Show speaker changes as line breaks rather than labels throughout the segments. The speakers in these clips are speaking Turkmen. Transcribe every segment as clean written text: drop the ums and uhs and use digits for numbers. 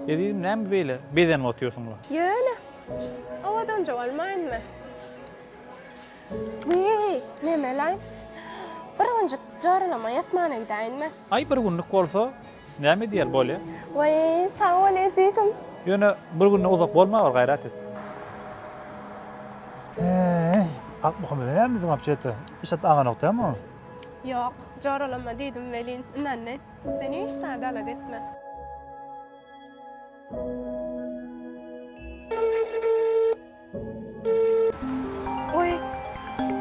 Ezizim näme beýle bezenip otyrsyňla?
Ýöne, owadanja bolmaýynmy? Wiý, nemelaý? Bir günjük joralama ýatmana gidäýinmi?
Aý bir günlük bolsa näme diýer bolýa.
Waý, sag bol ezizim.
Ýöne bir günden uzak bolma bir gaýrat et.
Heý, Akmuhammede näme diýdiň wapşe-de? Hiç zat aňanok dämi o?
Ýok, joralama diýdim welin, ynandy. Sen hiç zady alada etme. Oý,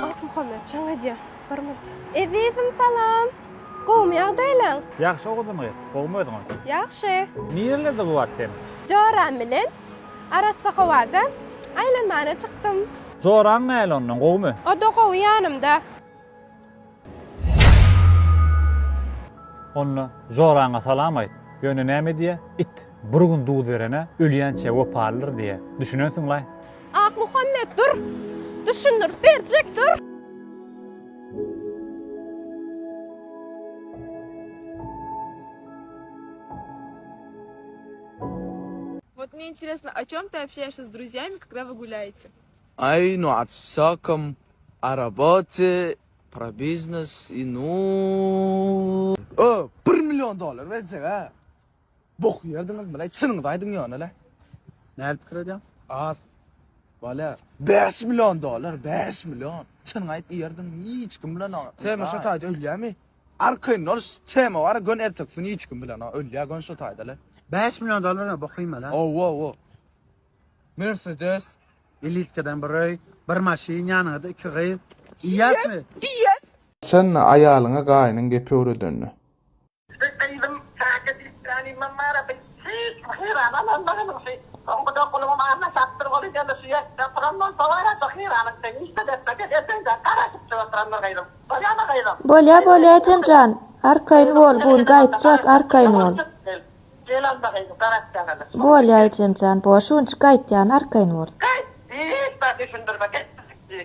Akmuhammet jaň edýär. Bir minut. Ezizim, salam. Gowumy ýagdaýlaň?
Ýagşy owadan gyz. Gowumy özüňiz?
Ýagşy.
Nirelerde bu wagt sen?
Joram bilen arassa howada aýlanmana çykdym.
Joraň nähili ondan, gowumy?
O-da gowy ýanymda.
Onda joraňa salam aýt. Ýöne näme diýýä? It bir gün duz berene ölýänçä wepalydyr diýýä. Düşünensiň-laý?
Akmuhammet dur! Düşündirip berjek dur!
Вот мне интересно, о чем ты общаешься с друзьями, когда вы гуляете?
Aý nu o wsakom, o rabote, pro biznes i nu.
Ö, bir million dollar berjek-ä. Bok ýerdiňizmi-le? Çynyňyzy aýdyň ýöne-le.
Nädip pikir edýäň?
Az. Bolýar. 5 million dollar, 5 million. Çynyňy aýt, iýerdiň hiç kim bilenok.
Tema şo taýda ölýämi?
Arkaýyn ol tema bar, gön erteki gün hiç kim bilenok. Ölýär gön şo taýda-le.
5 million dollar bok iýme-le.
Owa, owa.
Mercedes.
Elitkadan bir öý, bir maşyn, ýanyňda iki gyz. Iýýäsmi?
Iýýäs.
Haçanda aýalyňa gaýynyň gep öwredende.
Şu gyzym kaka diýip bara bir hiç hyrana alanmagynyň şu soňky dokulygym anna şapdyr bolýa şu ýerde oturan bolsa bara şu hyranyň sen işde etmeke eseňde garaşyp şu oturandyr gyzym bolýamy gyzym.
Bolýa bolýa ejemjan arkaýyn bol bu gün gaýtjak arkaýyn bol.
Gel onda gyzym garaşýan ana.
Bolýa ejemjan bor şu günçik gaýtýan arkaýyn bol.
Gaýt hiç zat düşündirme git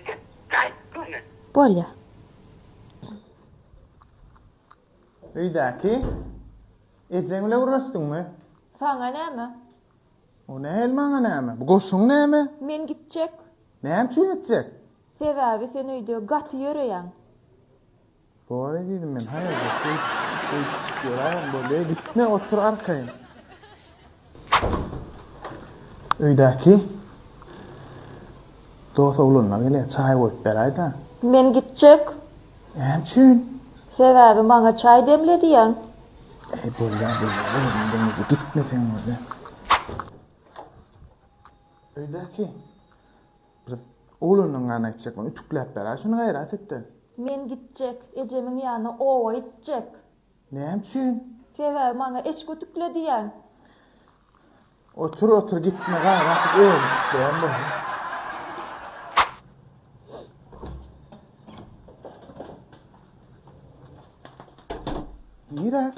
git gaýt göni.
Bolýa.
Öýdäki ejeň bilen gürleşdiňmi?
Saňa näme?
O nähili maňa näme? Bu goşuň näme?
Men gitjek.
Näme üçin gitjek?
Sebäbi sen öýde gaty ýöreýäň.
Bor ezizim men haýalja şeýdip öýdüp ýöräýen bolýa gitme otur arkaýyn. Öýdäki dos oglanlar gelýär çaý goýup beräýdä.
Men gitjek.
Näme üçin?
Sebäbi maňa çaý demle diýýäň.
Eý bolýa bolýa özüň demleje gitmeseň bolýa. Öýdäki bir oglanyň ýanyna gitjek men ütükläp beräý şuny gaýrat etde.
Men gitjek, ejemiň ýanyna oba gitjek.
Näme üçin?
Sebäbi maňa eşik ütükle diýýäň.
Otur otur gitme gaýrat et özüň ütükleýän bolýa. Nirä?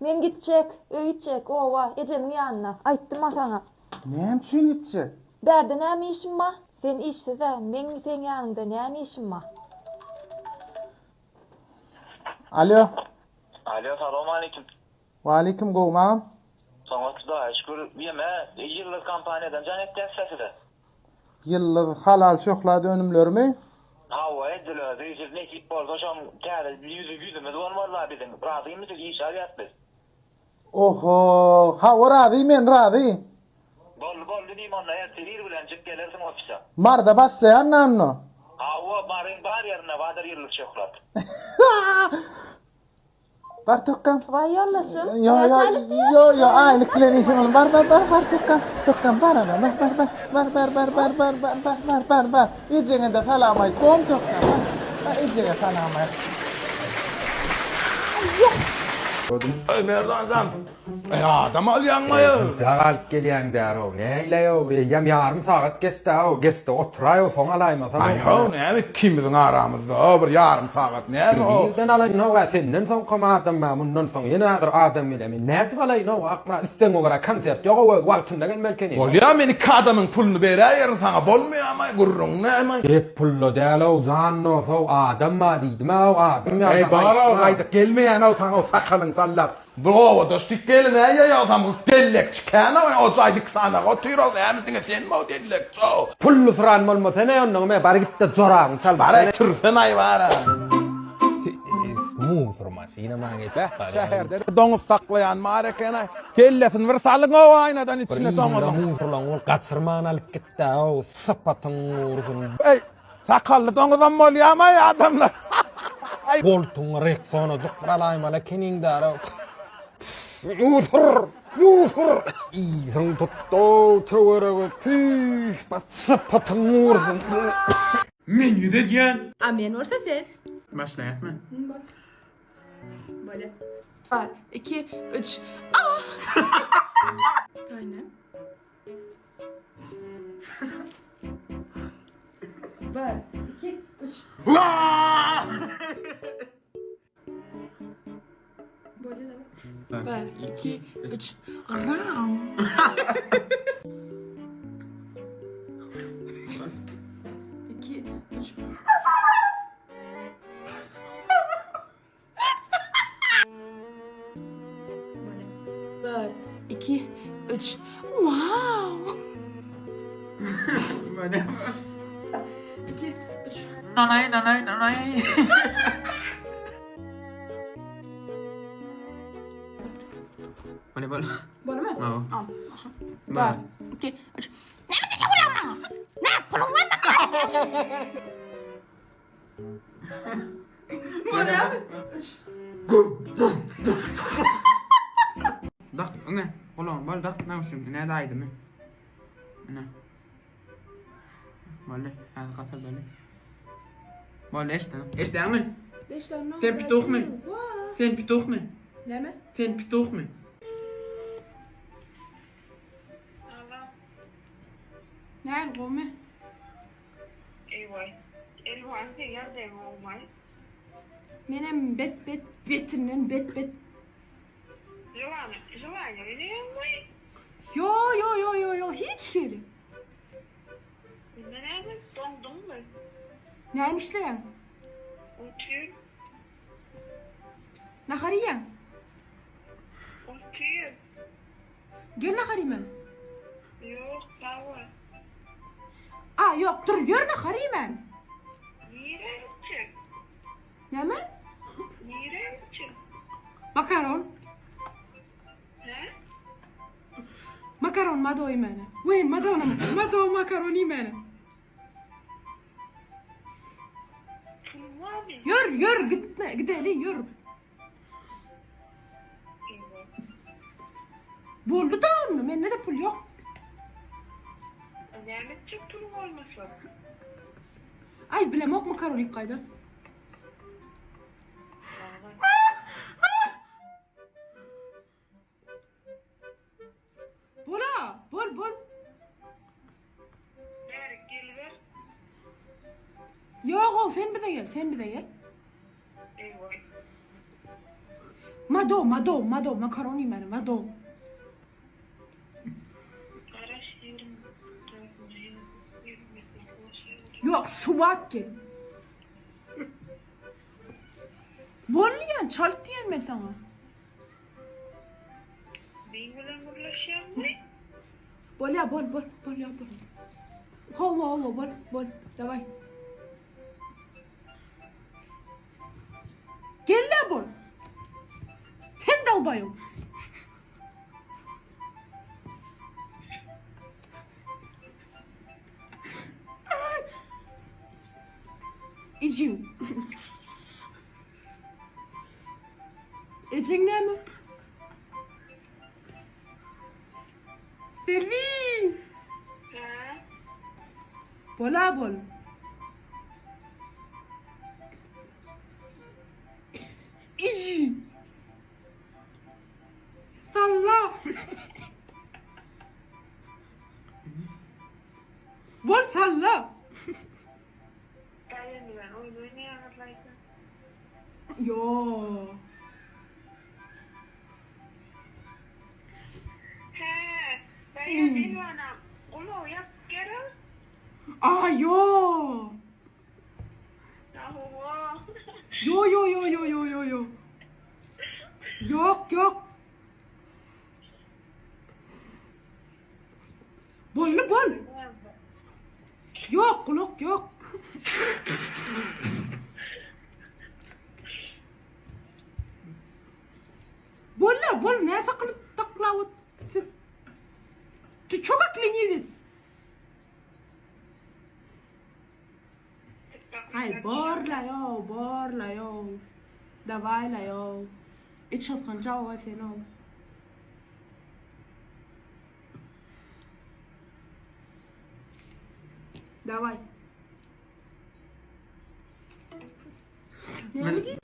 Men gitjek, öý gitjek, oba, ejemiň ýanyna. Aýtdym-a saňa.
Näme üçin gitjek?
Bärde näme işim bar? Sen işsiz-ä, meň seň ýanyňda näme işim bar?
Alýo.
Alýo, salowmaleýkim.
Waleýkim, gowmy agam?
Soňat Hudaýa şükür. Ýeme, Ýyldyz kompaniýadan jaň etýäs-dä size.
Ýyldyz halal şöhlat önümlerimi?
Hawa, edil özi. Siz nesip bolsa şoň täze ýüzi ýüzümiz bolmazla biziň. Razymy siz işe alýas biz.
Oho, hawa razy men razy.
Boldy boldy diýme onda ertir ir bilenjik gelersiň ofise.
Marda başlaýan onda.
Hawa baryň bar ýerinde bardyr Ýyldyz şöhlat.
Bar tökgam.
Waý ýoldaşym.
Ýo ýo ýo ýo aýlyk bilen işiň ol. Bar bar bar bar tökgam. Tökgam bar ana bar bar bar bar bar bar bar bar bar bar bar bar bar. Ejeňe-de salam aýt. Gom tökgam bar. Bar ejeňe salam aýt.
Eý Merdan jan. Eý adam alýaňmaý.
Gijä galyp gelýäň därow. Näileýow, eýýäm ýarym sagat geçdä-ow, geçde oturaý-ow, soň alaýmasam.
Aý-how, näme ikimiziň aramyzda bir ýarym sagat näme-ow?
Nirden alaýyn-ow, ä senden soňkam adam bar, mundan soň ýene bir adam gelýär. Men nädip alaýyn-ow, Akmyrat, islegiňe görä konsert ýog-ow, öz wagtynda gelmeli ekeni.
Bolýa, men iki adamyň puluny beräýerin saňa, bolmaýamy, gürrüň näme?
Gep pulda däl-ow, jan dos-ow, adam bar diýdim-ow, adam ýa-da
Eý, bar-ow, gaýdyp gelmeýän-ow saňa-ow sakalyňy sallap. Bu obada şu gelin-ä ýogsam dellekçi kän-ow, o jaýda iki sany otyr-ow, näme diňe senmi-ow dellekçi-ow?
Pully syran bolmasa ne onnoň me bar gitde joraňy çalyşsana.
Bar-aý sürsen-aý bar-a.
Musor maşyna maňa geçip barýar.
Şäherde-de doňuz saklaýan bar eken-aý. Kellesini bir salyň-ow aýnadan içine doňuzyň.
Bir musorlaň bolup gaçyrman alyp gitdi-ow sypatyň gursun.
Eý, sakally doňuzam bolýamy-aý adamlar?
Goltugyňa reksonajyk bir alaýmaly ekeniň-dä-ow. Musor! Musor! Yzyň tutdy-ow töwerege tüýs sypatyň gursun.
Men ýüz edýän.
A men bolsa sen.
Başlaýasmy?
Bol. Bolýa. Bir, iki, üç. Ah! Taýna. Bir, iki, üç. Bolýa da. Bir, iki, üç. Raw. İki, üç. Bir, iki, üç. Wow!
Bolýa.
İki, üç.
Nanay nanay nanay. Bolýa bol.
Bolmy?
Hawa.
Al. Aha. Bir, iki, üç. Näme diýip urýaň maňa? Nä, puluň barmy? Bolýamy? Üç.
Dak, ine, gulagyň bol, dak, nauşnigini näde aýdymy? Ine. Boldy, häzir gatyrdaly. Boldy, eşitdin. Eşidýäňmi? Sen pituhmy? Sen pituhmy?
Näme?
Sen pituhmy?
Näl gowmy?
Eýwaý. Elwan seň ýagdaýyň gowumaý?
Menem bet bet betinden bet bet.
Želany, želaniýa berýäňmi?
Ýo ýo ýo ýo ýo hiç hili.
Indi näme, doňduňmy?
Näme işleýäň?
Otyr.
Nahar iýýäň?
Otyr.
Gel nahar iýmäne.
Ýok, sag bol.
A, ýok, dur, ýör nahar iýmäne.
Nirä gitjek?
Näme?
Nirä gitjek?
Makaron.
Hä?
Makaron mado iýmäne. Weý, mado mado makaron iýmäne.
Pul barmy?
Ýör, ýör, gitme, gideli, ýör. Boldy da onda, mende-de pul ýok.
Näme etjek puluň bolmasa?
Aý, bilemok makaron iýip gaýdarys. Bol-a, bol, bol.
Bärik geliber.
Ýog-ow, sen bize gel, sen bize gel.
Eýwa.
Mado, mado, mado, makaron iýmäne, mado.
Garaş 24-nji ýyl 25-nji goşýar.
Ýok, şu wagt gel. Bol diýýän, çalt diýýän men saňa.
Meň bilen gürleşýäňmi?
Bolýa, bol, bol, bolýa, bol. Hawa, hawa, bol, bol. Daway. Gel-le bol. Sen dalbaýow. Ejeň. Ejeň näme? Selbi!
Hä?
Bola bol. Eji. Salla. Bol salla.
Daýan bilen oýun oýnaýaňyzlaýsa.
Ýo.
Hä, Daýan Elwana gulagy ýapyk gerek?
A ýo.
Hawa.
Ýo ýo ýo ýo ýo ýo ýo. Ýok ýok. Boldy bol. Ýok gulak ýok. Boldy bol nä sakylyp taklap otyr. Ty ço kak lenivec. Aý borla ýow borla ýow. Dawayla ýow. Iç gysgynç awa sen ow. Daway. Näme diýdi?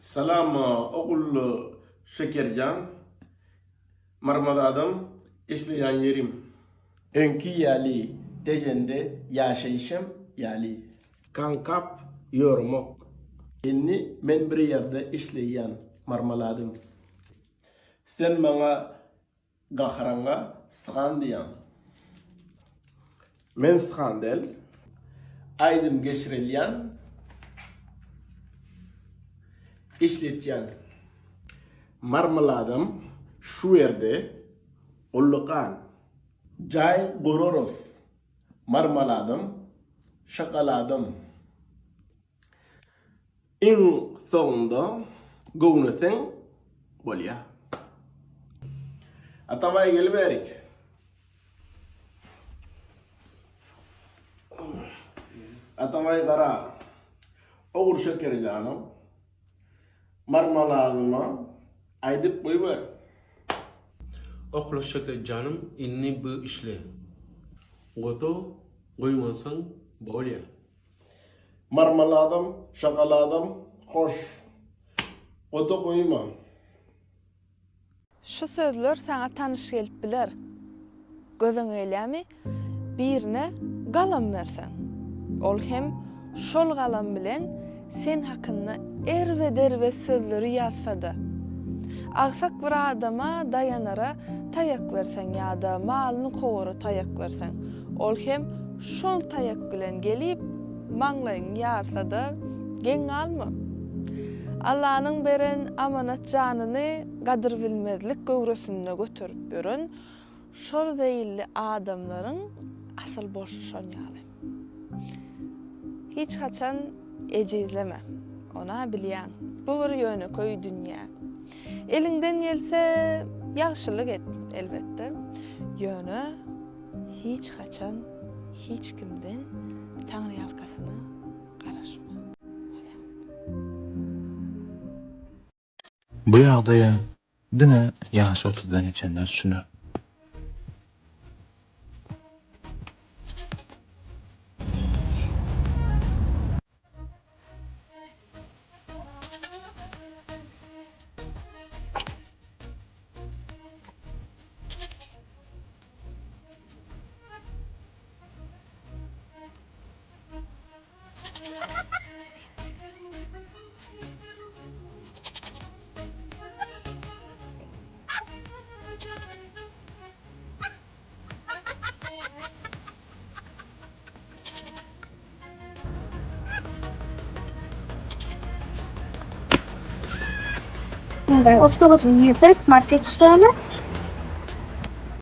Salam ogul Şekerjan. Marmaladam işleýän ýerim. Öňki ýaly Tejende ýaşaýşym ýaly. Kaňkap ýörmok. Indi men bir ýerde işleýän Marmaladym. Sen maňa gaharyňa sygan diýýäň. Men sygan däl. Aýdym geçirilýän işletýän. Marmaladam şu ýerde ullakan. Jaý gurarys. Marmaladam, şokoladam. Iň soňunda göwneseň bolýa. Atabaý gel bärik. Atabaý gara. Ogulşeker janym. Marmaladyma aýdyp goýber.
Ogulşeker janym indi bu işle. Goto goýmasaň bolýa.
Marmaladam, şokoladam hoş. Oda goýma.
Şu sözler saňa tanyş gelip biler. Gözüňe gelýärmi, birine galam berseň, ol hem şol galam bilen sen hakynda erbet-erbet sözleri ýazsa-da. Agsak bir adama daýanara taýak berseň ýa-da malyny kowara taýak berseň, ol hem şol taýak bilen gelip, maňlaýyňy ýarsa-da, geň galma. Allanyň beren amanat janyny gadyrbilmezlik göwresinde göterip ýören şol zeýilli adamlaryň asyl bolşy şon ýaly. Hiç haçan ejizleme. Ona bilýäň, bu bir ýönekeý dünýä. Eliňden gelse, ýagşylyk et, elbetde. Ýöne hiç haçan hiç kimden taňryýalkasyna garaşma. Bolýa.
Bu ýagdaýa diňe ýaşy otuzdan geçenler düşüner.